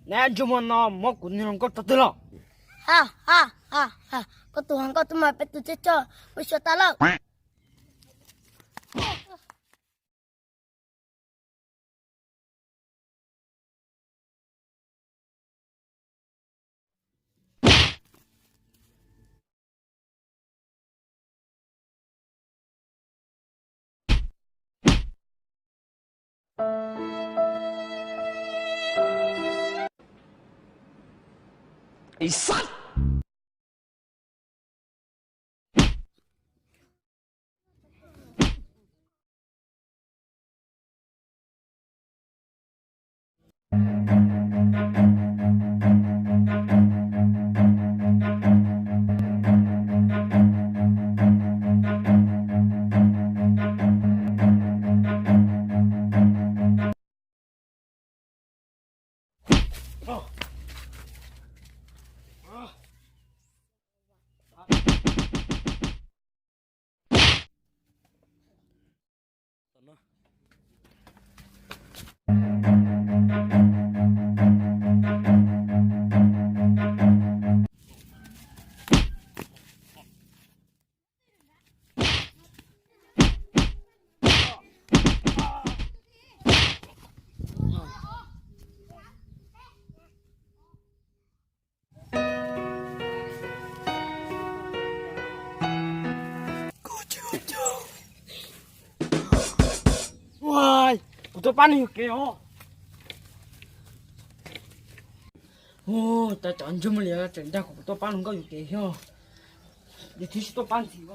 Neb ntsuj muag no muab kuv niag hluas nkauj tso twg los? Ha ha ha ha, koj tus hluas nkauj twb muab peb tus tshiab coj mus xyuas tas lawm. Kuv tuaj pab nws yuam kev os. Ua cas cov ntsej muag li tseem dag kuv tuaj pab hluas nkauj yuam kev thiab. Yus twb tsis tuaj pab ntxiv.